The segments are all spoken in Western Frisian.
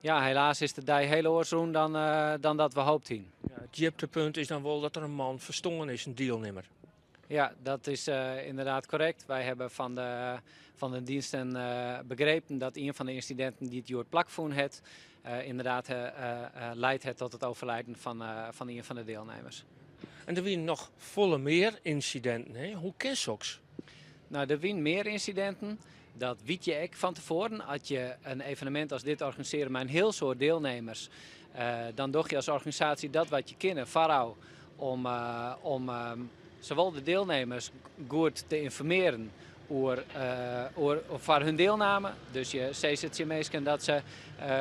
Ja, helaas is de dei hiel oars rûn dan dat we hope hiene. Ja, it djiptepunt is dan wol dat der in man ferstoarn is, in dielnimmer. Ja, dat is inderdaad correct. Wij hebben van de diensten begrepen dat een van de incidenten die it hjoed plakfûn hat, inderdaad leidt het tot het overlijden van een van de deelnemers. En der wiene noch folle mear ynsidinten, hè? Hoe kin soks? Nou, der wiene mear ynsidinten. Dat witte je ek fan tefoaren. As je in evenemint as dit organisearje mei in hiel soad dielnimmers, dan dogge je as organisaasje dat wat je kinne foarôf om sawol de dielnimmers goed te ynformearjen oer foar harren dielname. Dus je sizze tsjin minsken dat se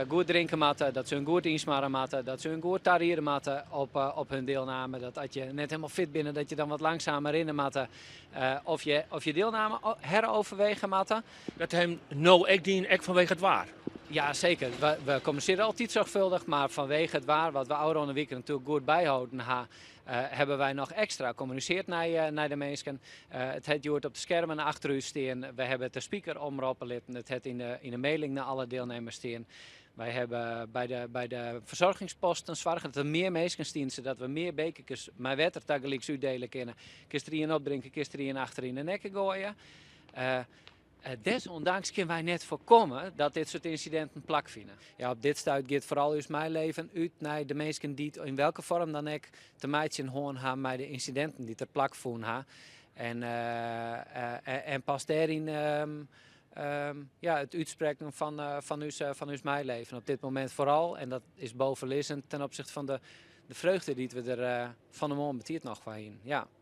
goed drinke moatte, dat se harren goed ynsmarre moatte, dat se harren goed tariede moatte op harren dielname. Dat as je net hielendal fit binne, dat je dan wat langsumer rinne moatte. Of je dielname heroverwege moatte. Dat ha jim no ek dien, ek fanwege it waar? Ja, seker. We kommunisearje altyd soarchfâldich, mar fanwege it waar, wat we ôfrûne wike natuerlik goed byholden ha, hawwe wy noch ekstra kommunisearre nei de minsken. It hat hjoed op de skermen achter ús stean. We hawwe it de speaker omroppe litten. It hat yn de mailing nei alle dielnimmers stean. Wy hawwe by de fersoargingsposten soarge dat der mear minsken stean, sadat we mear bekerkes mei wetter tagelyk útdiele kinne. Kinst der ien opdrinke, kinst der ien achter yn de nekke goaie. Desondanks kinne wy net foarkomme dat dit soart ynsidinten plakfine. Ja, op dit stuit giet foaral ús meilibben út nei de minsken dy't yn welke foarm dan ek te meitsjen hân ha mei de ynsidinten dy't der plakfûn ha. En pas dêryn ja, it útsprekken fan ús meilibben. Op dit momint foaral, en dat is bovenlizzend ten opzichte fan de freugde dy't we der fan 'e moarn betiid noch foar hiene. Ja.